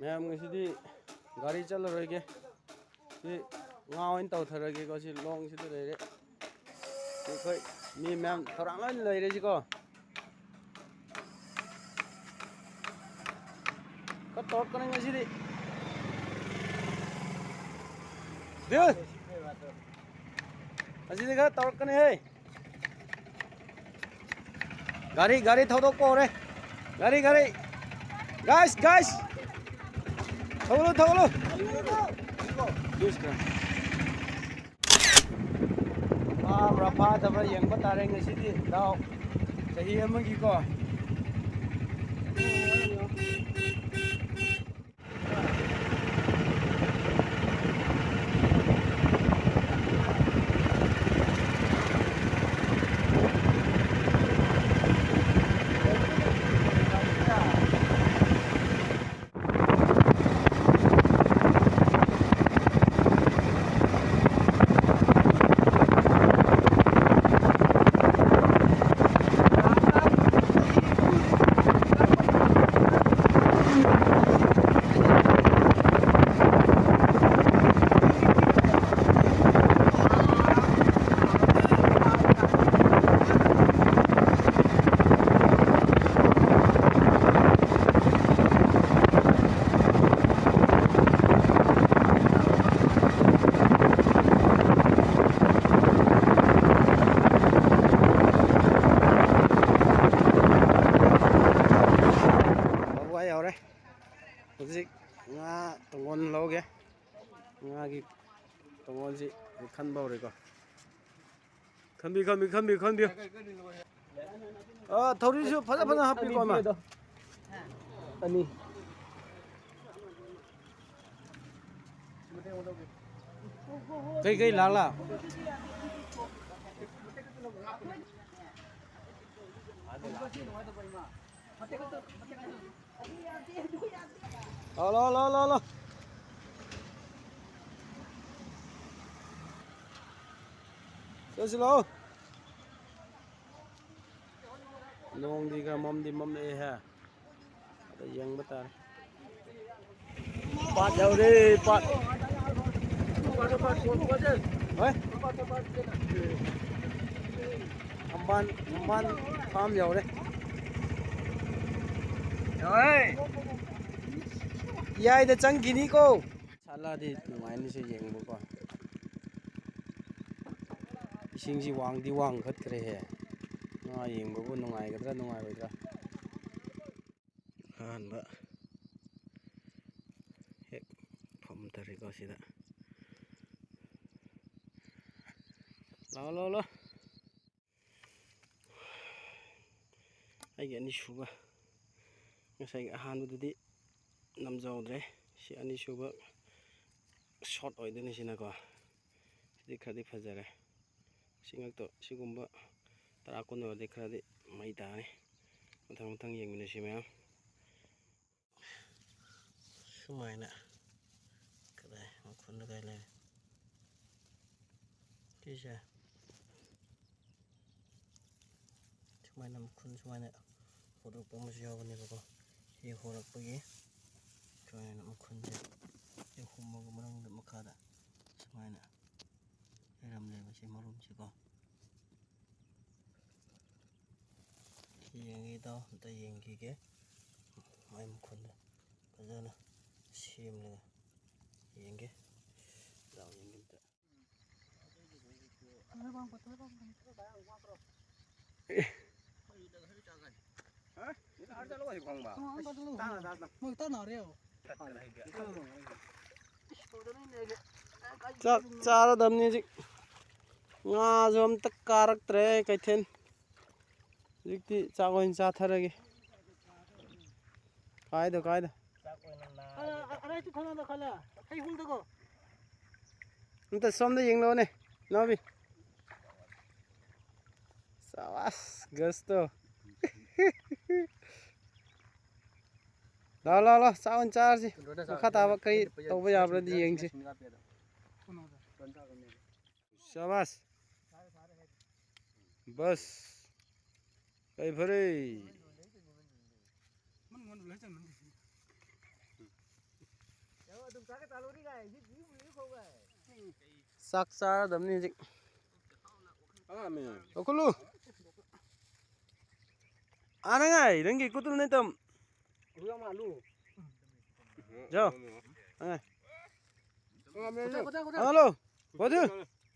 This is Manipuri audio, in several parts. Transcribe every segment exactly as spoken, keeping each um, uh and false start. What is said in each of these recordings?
ꯃꯌꯥꯝ, ꯉꯁꯤꯗꯤ ꯒꯥꯔꯤ ꯆꯠꯂꯔꯣꯏꯒꯦ꯫ ꯁꯤ ꯉꯥ ꯑꯣꯏꯅ ꯇꯧꯊꯔꯒꯦꯀꯣ꯫ ꯁꯤ ꯂꯣꯡꯁꯤꯗ ꯂꯩꯔꯦ꯫ ꯑꯩꯈꯣꯏ ꯃꯤ ꯃꯌꯥꯝ ꯊꯧꯔꯥꯡ ꯂꯣꯏꯅ ꯂꯩꯔꯦꯁꯤꯀꯣ꯫ ꯈꯔ ꯇꯧꯔꯛꯀꯅꯤ ꯉꯁꯤꯗꯤ꯫ ꯗꯤꯜ! ꯉꯁꯤꯗꯤ ꯈꯔ ꯇꯧꯔꯛꯀꯅꯤꯍꯦ꯫ ꯒꯥꯔꯤ, ꯒꯥꯔꯤ ꯊꯧꯗꯣꯛꯄ ꯍꯧꯔꯦ꯫ ꯒꯥꯔꯤ, ꯒꯥꯔꯤ꯫ Guys, guys! ꯊꯧꯒꯠꯂꯨ, ꯊꯧꯒꯠꯂꯨ꯫ ꯐꯥꯕ꯭ꯔꯥ ꯐꯥꯗꯕ꯭ꯔꯥ ꯌꯦꯡꯕ ꯇꯥꯔꯦ ꯉꯁꯤꯗꯤ, ꯗꯥꯎ ꯆꯍꯤ ꯑꯃꯒꯤꯀꯣ꯫ ꯂꯧꯕ ꯌꯧꯔꯦ꯫ ꯍꯧꯖꯤꯛ ꯉꯥ ꯇꯣꯡꯒꯣꯟ ꯂꯧꯒꯦ꯫ ꯉꯥꯒꯤ ꯇꯣꯡꯒꯣꯟꯁꯤ ꯈꯟꯕ ꯍꯧꯔꯦꯀꯣ꯫ ꯈꯟꯕꯤ, ꯈꯟꯕꯤ, ꯈꯟꯕꯤ, ꯈꯟꯕꯤ꯫ ꯑ, ꯊꯧꯔꯤꯁꯨ ꯐꯖ ꯐꯖꯅ ꯍꯥꯞꯄꯤꯀꯣ, ꯑꯃ꯫ ꯑꯅꯤ꯫ ꯀꯩ ꯀꯩ ꯂꯥꯛꯂꯥ? ꯂꯥꯎ, ꯂꯥꯎ, ꯂꯥꯎ, ꯂꯥꯎ, ꯂꯥꯎ꯫ ꯆꯠꯁꯤ ꯂꯥꯎ꯫ ꯅꯣꯡꯗꯤ ꯈꯔ ꯃꯝꯗꯤ ꯃꯝꯂꯛꯑꯦꯍꯦ꯫ ꯑꯗ ꯌꯦꯡꯕ ꯇꯥꯔꯦ꯫ ꯄꯥꯠ ꯌꯧꯔꯦ, ꯄꯥꯠ꯫ ꯍꯣꯏ꯫ ꯊꯝꯕꯥꯜ, ꯊꯝꯕꯥꯜ farm ꯌꯧꯔꯦ꯫ ꯌꯧꯔꯦ꯫ ꯏꯌꯥꯏꯗ ꯆꯪꯈꯤꯅꯤꯀꯣ꯫ ꯁꯥꯠꯂꯗꯤ ꯅꯨꯡꯉꯥꯏꯅꯤꯁꯦ ꯌꯦꯡꯕꯀꯣ꯫ ꯏꯁꯤꯡꯁꯤ ꯋꯥꯡꯗꯤ ꯋꯥꯡꯈꯠꯈ꯭ꯔꯦꯍꯦ꯫ ꯉꯥ ꯌꯦꯡꯕꯕꯨ ꯅꯨꯡꯉꯥꯏꯒꯗ꯭ꯔꯥ ꯅꯨꯡꯉꯥꯏꯔꯣꯏꯗ꯭ꯔꯥ? ꯑꯍꯥꯟꯕ ꯍꯦꯛ ꯐꯝꯊꯔꯦꯀꯣ ꯁꯤꯗ꯫ ꯂꯥꯛꯑꯣ, ꯂꯥꯛꯑꯣ, ꯂꯥꯛꯑꯣ꯫ ꯑꯩꯒꯤ ꯑꯅꯤꯁꯨꯕ, ꯉꯁꯥꯏꯒꯤ ꯑꯍꯥꯟꯕꯗꯨꯗꯤ ꯅꯝꯖꯍꯧꯗ꯭ꯔꯦ꯫ ꯁꯤ ꯑꯅꯤꯁꯨꯕ shot ꯑꯣꯏꯗꯣꯏꯅꯤ ꯁꯤꯅꯀꯣ꯫ ꯁꯤꯗꯤ ꯈꯔꯗꯤ ꯐꯖꯔꯦ꯫ ꯁꯤ ꯉꯥꯛꯇ, ꯁꯤꯒꯨꯝꯕ ꯇꯔꯥ ꯀꯨꯟ ꯑꯣꯏꯔꯗꯤ ꯈꯔꯗꯤ ꯃꯩ ꯇꯥꯔꯅꯤ꯫ ꯃꯊꯪ ꯃꯊꯪ ꯌꯦꯡꯃꯤꯟꯅꯁꯤ ꯃꯌꯥꯝ꯫ ꯁꯨꯃꯥꯏꯅ ꯀꯗꯥꯏ ꯃꯈꯨꯟꯗ ꯀꯥꯏ ꯂꯩꯔꯦ? ꯁꯤꯁꯦ ꯁꯨꯃꯥꯏꯅ ꯃꯈꯨꯟ ꯁꯨꯃꯥꯏꯅ ꯍꯣꯔꯛꯄ ꯑꯃꯁꯨ ꯌꯥꯎꯕꯅꯦꯕꯀꯣ꯫ ꯁꯤ ꯍꯣꯔꯛꯄꯒꯤ ꯁꯨꯃꯥꯏꯅ ꯃꯈꯨꯟꯁꯦ ꯁꯤ ꯍꯨꯝꯃꯒ ꯃꯅꯨꯡꯗ ꯃꯈꯥꯗ ꯁꯨꯃꯥꯏꯅ ꯂꯩꯔꯝꯂꯦꯕ ꯁꯤ ꯃꯔꯨꯝꯁꯤꯀꯣ꯫ ꯌꯦꯡꯒꯦ ꯏꯇꯥꯎ, ꯑꯝꯇ ꯌꯦꯡꯈꯤꯒꯦ꯫ ꯃꯥꯏ ꯃꯈꯨꯟꯗꯣ ꯐꯖꯅ ꯁꯦꯝꯂꯒ ꯌꯦꯡꯒꯦ꯫ ꯏꯇꯥꯎ ꯌꯦꯡꯒꯦ ꯑꯝꯇ꯫ ꯆꯥꯛ ꯆꯥꯔꯗꯕꯅꯤ ꯍꯧꯖꯤꯛ꯫ ꯉꯥꯁꯨ ꯑꯝꯇ ꯀꯥꯔꯛꯇ꯭ꯔꯦ ꯀꯩꯊꯦꯜ꯫ ꯍꯧꯖꯤꯛꯇꯤ ꯆꯥꯛ ꯑꯣꯏꯅ ꯆꯥꯊꯔꯒꯦ꯫ ꯀꯥꯏꯗ, ꯀꯥꯏꯗ? ꯑꯝꯇ ꯁꯣꯝꯗ ꯌꯦꯡꯂꯛꯑꯣꯅꯦ, ꯅꯥꯎꯕꯤ꯫ ꯁꯥꯕꯥꯁ, ꯒꯁꯇꯣ꯫ ꯂꯥꯛꯑꯣ, ꯂꯥꯛꯑꯣ, ꯂꯥꯛꯑꯣ, ꯆꯥꯛ ꯑꯣꯏꯅ ꯆꯥꯔꯁꯤ꯫ ꯃꯈꯥ ꯇꯥꯕ ꯀꯔꯤ ꯇꯧꯕ ꯌꯥꯕ꯭ꯔꯗꯤ ꯌꯦꯡꯁꯤ꯫ ꯁꯥꯕꯥꯁ꯫ ꯕꯁ꯫ ꯌꯥꯏꯐꯔꯦ꯫ ꯃꯅꯨꯡ ꯃꯅꯨꯡ ꯂꯣꯏ ꯆꯪꯉꯝꯅꯤ꯫ ꯆꯥꯛ ꯆꯥꯔꯗꯕꯅꯤ ꯍꯧꯖꯤꯛ꯫ ꯂꯧꯈꯠꯂꯨ꯫ ꯑꯥ, ꯅꯪ ꯉꯥꯏ, ꯅꯪꯒꯤ ꯈꯨꯠꯇꯨ ꯅꯠꯇꯝ꯫ ꯖꯥꯎ꯫ ꯑꯥ꯫ ꯍꯜꯂꯣ꯫ ꯀꯣꯊꯨ꯫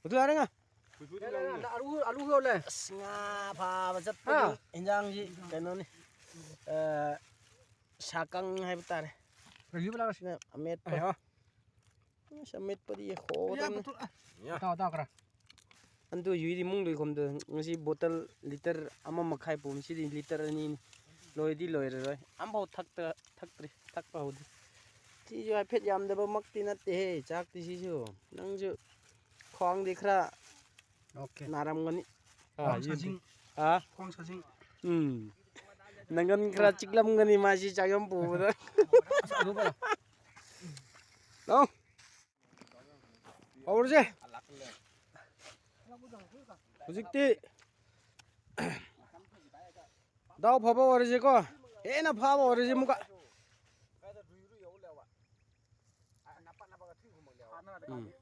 ꯀꯣꯊꯨ, ꯑꯥ, ꯅꯪ ꯉꯥꯏ꯫ ꯑꯁ, ꯉꯥ ꯐꯥꯕ ꯆꯠꯄꯒꯤ ꯍꯥ? ꯏꯟꯖꯥꯡꯁꯤ ꯀꯩꯅꯣꯅꯤ꯫ ꯑ, ꯁꯥꯀꯪ ꯍꯥꯏꯕ ꯇꯥꯔꯦ꯫ ꯀꯔꯤꯕ ꯂꯥꯛꯑꯣ꯫ ꯁꯤꯅ ꯑꯃꯦꯠꯄ꯫ ꯑꯌꯥ꯫ ꯑꯁ, ꯑꯃꯦꯠꯄꯗꯤ ꯍꯣꯔꯦ꯫ ꯇꯥꯎ, ꯇꯥꯎ, ꯈꯔ꯫ ꯑꯟꯗꯨ ꯌꯨꯏꯗꯤ ꯃꯨꯡ ꯂꯣꯏꯈꯣꯝꯗ ꯉꯁꯤ ꯕꯣꯇꯜ ꯂꯤꯇꯔ ꯑꯃ ꯃꯈꯥꯏ ꯄꯨꯝ, ꯁꯤꯗꯤ ꯂꯤꯇꯔ ꯑꯅꯤꯅꯤ꯫ ꯂꯣꯏꯗꯤ ꯂꯣꯏꯔꯔꯣꯏ꯫ ꯑꯝꯐꯥꯎ ꯊꯛꯇ-, ꯊꯛꯇ꯭ꯔꯤ, ꯊꯛꯄ ꯍꯧꯗ꯭ꯔꯤ꯫ ꯁꯤꯁꯨ ꯍꯥꯏꯐꯦꯠ ꯌꯥꯝꯗꯕꯃꯛꯇꯤ ꯅꯠꯇꯦꯍꯦ, ꯆꯥꯛꯇꯤ ꯁꯤꯁꯨ꯫ ꯅꯪꯁꯨ ꯈ꯭ꯋꯥꯡꯗꯤ ꯈꯔ ꯑꯣꯀꯦ꯫ ꯅꯥꯔꯝꯒꯅꯤ꯫ ꯑꯥ, ꯈ꯭ꯋꯥꯡ ꯌꯦꯟꯗꯤ꯫ ꯁꯥꯖꯤꯡ꯫ ꯑꯥ? ꯈ꯭ꯋꯥꯡ ꯁꯥꯖꯤꯡ꯫ ꯎꯝ꯫ ꯅꯪꯒꯟ ꯈꯔ ꯆꯤꯛꯂꯝꯒꯅꯤ ꯃꯥꯁꯤ ꯆꯥꯛ ꯌꯥꯝ ꯄꯨꯕꯗ꯫ ꯑꯁ, ꯑꯗꯨ ꯐꯔꯦ꯫ ꯂꯥꯎ꯫ ꯍꯧꯔꯁꯦ꯫ ꯍꯧꯖꯤꯛꯇꯤ ꯗꯥꯎ ꯐꯕ ꯑꯣꯏꯔꯁꯦꯀꯣ꯫ ꯍꯦꯟꯅ ꯐꯕ ꯑꯣꯏꯔꯁꯦ ꯑꯃꯨꯛꯀ꯫ ꯎꯝ꯫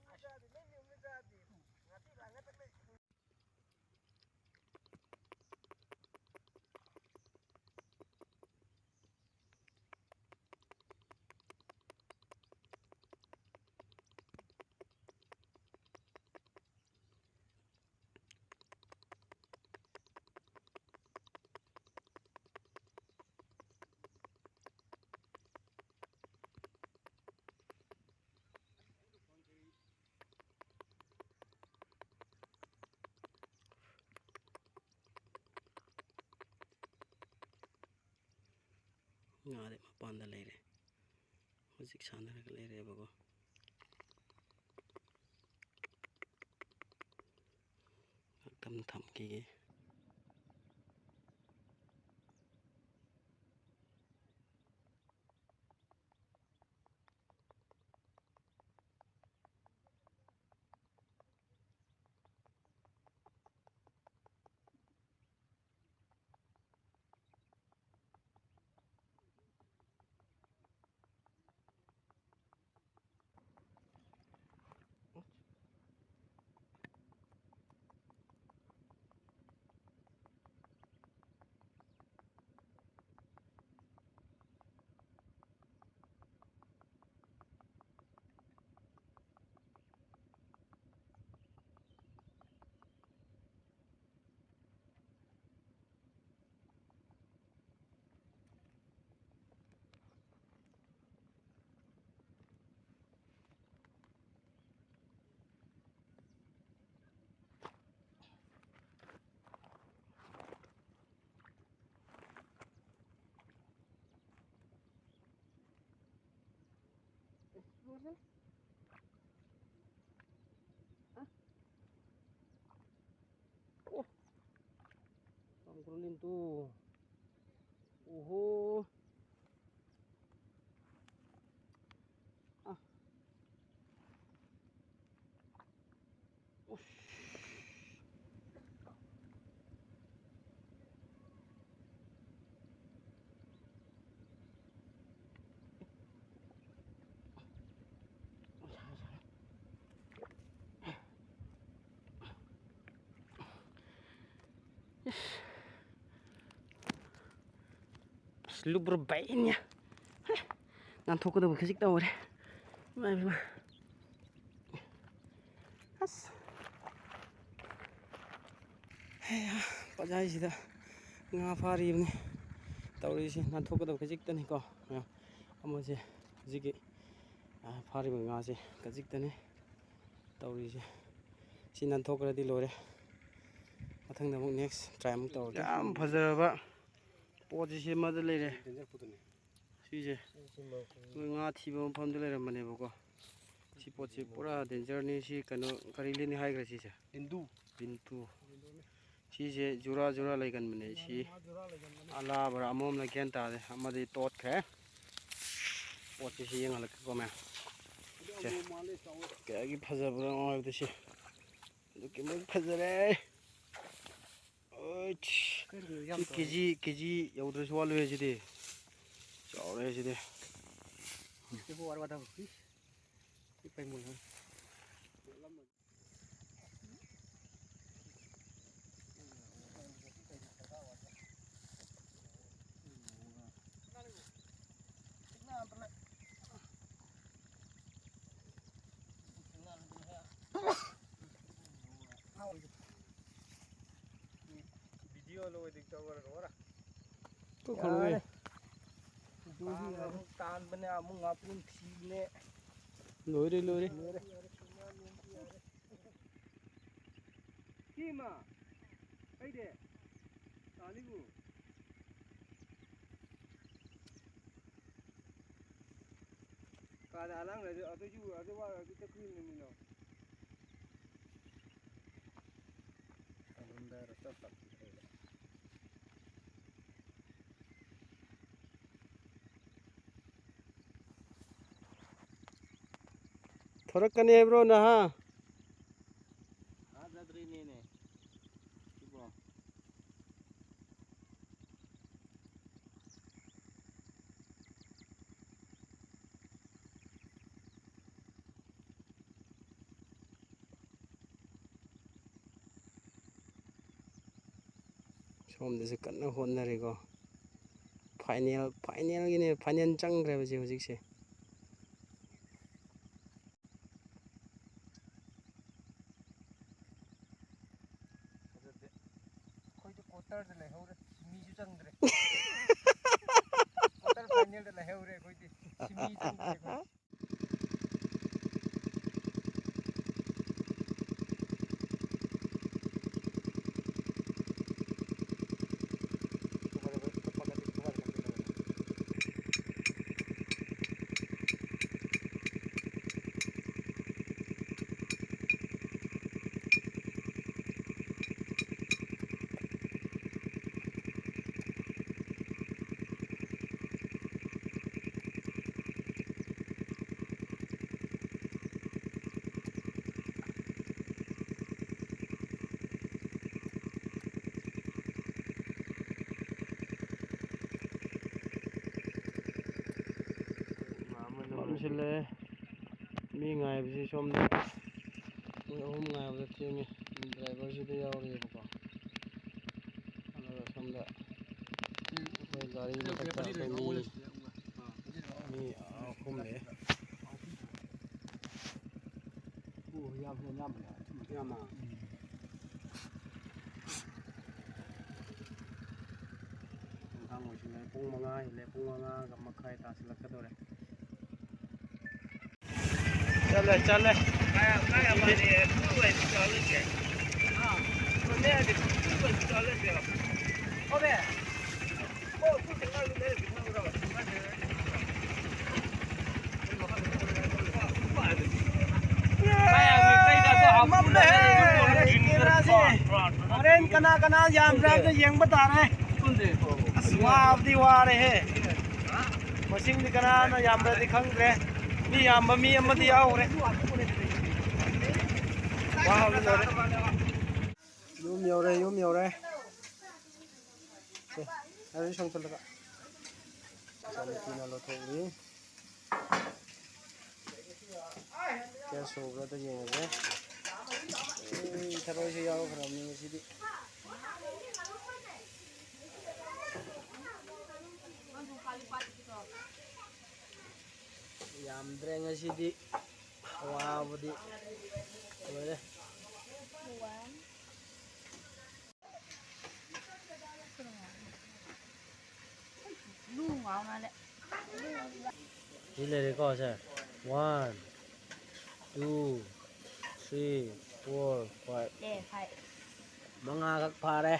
ꯉꯥꯗꯤ ꯃꯄꯥꯟꯗ ꯂꯩꯔꯦ꯫ ꯍꯧꯖꯤꯛ ꯁꯥꯟꯅꯔꯒ ꯂꯩꯔꯦꯕꯀꯣ꯫ ꯉꯥꯛꯇꯪ ꯊꯝꯈꯤꯒꯦ꯫ ꯑꯣ, ꯇꯥꯡꯈꯨꯜ ꯂꯤꯟꯇꯨ꯫ ꯑꯣꯍꯣ꯫ ꯑ꯫ ꯎꯁ꯫ ꯑꯁ, ꯂꯨꯞꯄ꯭ꯔ ꯕꯩꯅꯦ꯫ ꯍꯦ, ꯅꯥꯟꯊꯣꯛꯀꯗꯕ ꯈꯖꯤꯛ ꯇꯧꯔꯦ꯫ ꯏꯃꯥ, ꯏꯃꯥ꯫ ꯑꯁ꯫ ꯍꯦ, ꯄꯠꯖꯥꯏꯁꯤꯗ ꯉꯥ ꯐꯥꯔꯤꯕꯅꯤ ꯇꯧꯔꯤꯁꯤ꯫ ꯅꯥꯟꯊꯣꯛꯀꯗꯕ ꯈꯖꯤꯛꯇꯅꯤꯀꯣ꯫ ꯑꯃꯁꯦ ꯍꯧꯖꯤꯛꯀꯤ, ꯑ, ꯐꯥꯔꯤꯕ ꯉꯥꯁꯦ ꯈꯖꯤꯛꯇꯅꯤ ꯇꯧꯔꯤꯁꯦ꯫ ꯁꯤ ꯅꯥꯟꯊꯣꯛꯈ꯭ꯔꯗꯤ ꯂꯣꯏꯔꯦ꯫ ꯃꯊꯪꯗ ꯑꯃꯨꯛ next try ꯑꯃꯨꯛ ꯇꯧꯔꯒꯦ꯫ ꯌꯥꯝ ꯐꯖꯔꯕ ꯄꯣꯠꯁꯤ ꯁꯦꯝꯃꯗ ꯂꯩꯔꯦ꯫ ꯁꯤꯁꯦ ꯑꯩꯈꯣꯏ ꯉꯥ ꯊꯤꯕ ꯃꯐꯝꯗ ꯂꯩꯔꯝꯕꯅꯦꯕꯀꯣ꯫ ꯁꯤ ꯄꯣꯠꯁꯤ ꯄꯨꯔꯥ dangerꯅꯤ꯫ ꯁꯤ ꯀꯩꯅꯣ, ꯀꯔꯤ ꯂꯤꯟꯅꯤ ꯍꯥꯏꯈ꯭ꯔꯦ ꯁꯤꯁꯦ? ꯕꯤꯟꯇꯨ꯫ ꯕꯤꯟꯇꯨ꯫ ꯁꯤꯁꯦ ꯖꯨꯔꯥ ꯖꯨꯔꯥ ꯂꯩꯒꯟꯕꯅꯦ꯫ ꯁꯤ ꯑꯂꯥꯕꯔꯥ ꯑꯃꯝꯂ ꯒ꯭ꯌꯥꯟ ꯇꯥꯗꯦ꯫ ꯑꯃꯗꯤ ꯇꯣꯠꯈ꯭ꯔꯦ꯫ ꯄꯣꯠꯁꯤ ꯁꯤ ꯌꯦꯡꯍꯜꯂꯛꯀꯦꯀꯣ ꯃꯌꯥꯝ꯫ ꯁꯦ꯫ ꯀꯌꯥꯒꯤ ꯐꯖꯕꯅꯣ ꯍꯥꯏꯕꯗ ꯁꯤ ꯑꯗꯨꯛꯀꯤ ꯃꯇꯤꯛ ꯐꯖꯔꯦ꯫ ꯑꯩꯁ꯫ ꯀꯩꯅꯣ ꯌꯥꯝ ꯁꯤ ꯆꯥꯎꯋꯦ꯫ ꯀꯦ ꯖꯤ, ꯀꯦ ꯖꯤ ꯌꯧꯗ꯭ꯔꯁꯨ ꯋꯥꯠꯂꯣꯏ ꯁꯤꯗꯤ꯫ ꯆꯥꯎꯔꯦ ꯁꯤꯗꯤ꯫ ꯁꯤꯕꯨ ꯋꯥꯔ ꯋꯥꯗ ꯍꯧꯖꯤꯛ꯫ ꯁꯤ ꯀꯩ ꯃꯣꯏ ꯍꯣꯏ꯫ Video lo edit ꯇꯧꯔꯒ ꯋꯥꯔ꯫ ꯇꯨ ꯈꯪꯉꯦ꯫ ꯌꯥꯔꯦ꯫ ꯇꯥꯟ ꯑꯃꯨꯛ ꯇꯥꯟꯕꯅꯦ, ꯑꯃꯨꯛ ꯉꯥꯄ꯭ꯔꯨꯝ ꯊꯤꯕꯅꯦ꯫ ꯂꯣꯏꯔꯦ, ꯂꯣꯏꯔꯦ꯫ ꯂꯣꯏꯔꯦ꯫ ꯁꯤꯃ ꯑꯩꯗꯤ ꯇꯥꯅꯤꯕꯨ꯫ ꯀꯥꯗ ꯑꯉꯥꯡꯅꯗꯤ ꯑꯗꯨꯁꯨ ꯑꯗꯨ ꯋꯥ ꯑꯗꯨ ꯆꯠꯈ꯭ꯔꯤꯕꯅꯤꯅꯣ꯫ ꯑꯗꯨꯝꯗ ꯔꯁꯇ ꯇꯞꯄꯤ ꯂꯩꯔꯦ꯫ ꯊꯣꯔꯛꯀꯅꯤ ꯍꯥꯏꯕ꯭ꯔꯣ ꯅꯍꯥ? ꯊꯥꯖꯗ꯭ꯔꯤꯅꯦꯅꯦ ꯁꯤꯕꯣ꯫ ꯁꯣꯝꯗꯁꯨ ꯀꯟꯅ ꯍꯣꯠꯅꯔꯤꯀꯣ꯫ ꯐꯥꯏꯅꯦꯜ, ꯐꯥꯏꯅꯦꯜꯒꯤꯅꯦ, ꯐꯥꯏꯅꯦꯜ ꯆꯪꯈ꯭ꯔꯦꯕꯁꯦ ꯍꯧꯖꯤꯛꯁꯦ꯫ ꯐꯖꯗꯦ꯫ ꯑꯩꯈꯣꯏꯗꯤ ꯀ꯭ꯋꯥꯇꯔꯗ ꯂꯩꯍꯧꯔꯦ, ꯁꯤꯃꯤꯁꯨ ꯆꯪꯗ꯭ꯔꯦ꯫ ꯀ꯭ꯋꯥꯇꯔ ꯐꯥꯏꯅꯦꯜꯗ ꯂꯩꯍꯧꯔꯦ ꯑꯩꯈꯣꯏꯗꯤ, ꯁꯤꯃꯤ ꯆꯪꯗ꯭ꯔꯦ ꯑꯩꯈꯣꯏ꯫ ꯃꯝꯁꯤꯜꯂꯦ꯫ ꯃꯤ ꯉꯥꯏꯕꯁꯤ ꯁꯣꯝꯗ ꯃꯣꯏ ꯑꯍꯨꯝ ꯉꯥꯏꯕꯗ ꯊꯦꯡꯉꯦ꯫ ꯗ꯭ꯔꯥꯏꯚꯔꯁꯤꯗ ꯌꯥꯎꯔꯤꯑꯕꯀꯣ꯫ ꯑꯗꯨꯒ ꯁꯣꯝꯗ ꯑꯩꯈꯣꯏ ꯒꯥꯔꯤ ꯃꯊꯛꯇ ꯑꯩꯈꯣꯏ ꯃꯤ, ꯃꯤ ꯑꯍꯨꯝ ꯂꯩ꯫ ꯌꯥꯝꯃ꯫ ꯅꯨꯡꯗꯥꯡ ꯑꯣꯏꯁꯤꯜꯂꯦ, ꯄꯨꯡ ꯃꯉꯥ ꯍꯦꯜꯂꯦ, ꯄꯨꯡ ꯃꯉꯥꯒ ꯃꯈꯥꯏ ꯇꯥꯁꯤꯜꯂꯛꯀꯗꯧꯔꯦ꯫ ꯆꯠꯂꯦ, ꯆꯠꯂꯦ꯫ ꯍꯣꯔꯦꯟ ꯀꯅꯥ ꯀꯅꯥ ꯌꯥꯝꯕ꯭ꯔꯥ ꯍꯥꯏꯕꯗꯣ ꯌꯦꯡꯕ ꯇꯥꯔꯦ꯫ ꯑꯁ, ꯋꯥꯕꯗꯤ ꯋꯥꯔꯦꯍꯦ꯫ ꯃꯁꯤꯡꯗꯤ ꯀꯅꯥꯅ ꯌꯥꯝꯕ꯭ꯔꯗꯤ ꯈꯪꯗ꯭ꯔꯦ꯫ ꯃꯤ ꯌꯥꯝꯕ ꯃꯤ ꯑꯃꯗꯤ ꯌꯥꯎꯈ꯭ꯔꯦ꯫ ꯋꯥꯕꯅ ꯂꯣꯏꯔꯦ꯫ ꯌꯨꯝ ꯌꯧꯔꯦ, ꯌꯨꯝ ꯌꯧꯔꯦ꯫ ꯁꯦ, ꯑꯗꯨ ꯁꯣꯡꯊꯜꯂꯒ꯫ ꯏꯆꯥꯅꯨꯄꯤꯅ ꯂꯧꯊꯣꯛꯂꯤ꯫ ꯀꯌꯥ ꯁꯨꯕ꯭ꯔꯥꯗ ꯌꯦꯡꯉꯁꯦ꯫ ꯑꯩ ꯊꯔꯣꯏꯁꯨ ꯌꯥꯎꯈ꯭ꯔꯕꯅꯤ ꯉꯁꯤꯗꯤ꯫ ꯌꯥꯝꯗ꯭ꯔꯦ ꯉꯁꯤꯗꯤ꯫ ꯋꯥꯕꯗꯤ ꯂꯣꯏꯔꯦ꯫ ꯁꯤ ꯂꯩꯔꯦꯀꯣ, ꯁꯦ꯫ One, two, three, four, five꯫ ꯑꯦ, five꯫ ꯃꯉꯥꯈꯛ ꯐꯥꯔꯦ꯫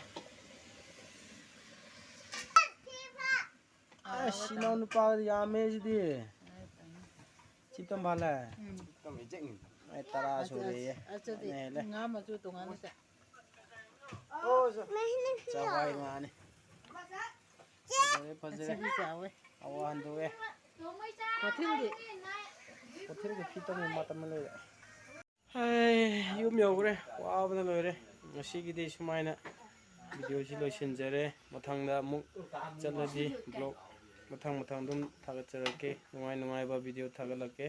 ꯑꯁ, ꯏꯅꯥꯎ ꯅꯨꯄꯥ ꯌꯥꯝꯃꯦ ꯁꯤꯗꯤ꯫ ꯁꯤ ꯇꯝ ꯐꯥꯂꯦ꯫ ꯎꯝ꯫ ꯑꯩ ꯇꯔꯥ ꯁꯨꯔꯦꯌꯦ꯫ ꯑꯗꯨꯗꯤ ꯑꯩꯅ ꯍꯦꯜꯂꯦ꯫ ꯉꯥ ꯃꯆꯨ ꯇꯣꯉꯥꯟꯅ ꯆꯥ-, ꯆꯋꯥꯏ ꯉꯥꯅꯤ꯫ ꯐꯖꯔꯦ, ꯐꯖꯔꯦ꯫ ꯑꯁꯤꯗꯤ ꯆꯥꯎꯋꯦ꯫ ꯑꯋꯥ ꯍꯟꯗꯣꯛꯑꯦ꯫ ꯀꯣꯊꯤꯜꯗꯤ? ꯀꯣꯊꯤꯜꯗꯤ ꯐꯤ ꯇꯝꯃꯤ ꯃꯇꯝ ꯑꯃ ꯂꯩꯔꯦ꯫ ꯍꯩ, ꯌꯨꯝ ꯌꯧꯈ꯭ꯔꯦ꯫ ꯋꯥꯕꯅ ꯂꯣꯏꯔꯦ꯫ ꯉꯁꯤꯒꯤꯗꯤ ꯁꯨꯃꯥꯏꯅ video ꯁꯤ ꯂꯣꯏꯁꯤꯟꯖꯔꯦ꯫ ꯃꯊꯪꯗ ꯑꯃꯨꯛ ꯆꯠꯂꯗꯤ vlog ꯃꯊꯪ ꯃꯊꯪ ꯑꯗꯨꯝ ꯊꯥꯒꯠꯆꯔꯛꯀꯦ꯫ ꯅꯨꯡꯉꯥꯏ ꯅꯨꯡꯉꯥꯏꯕ video ꯊꯥꯒꯠꯂꯛꯀꯦ꯫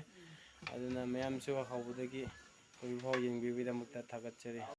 ꯑꯗꯨꯅ ꯃꯌꯥꯝꯁꯨ ꯍꯧꯕꯗꯒꯤ ꯍꯧꯖꯤꯛꯐꯥꯎ ꯌꯦꯡꯕꯤꯕꯒꯤꯗꯃꯛꯇ ꯊꯥꯒꯠꯆꯔꯤ꯫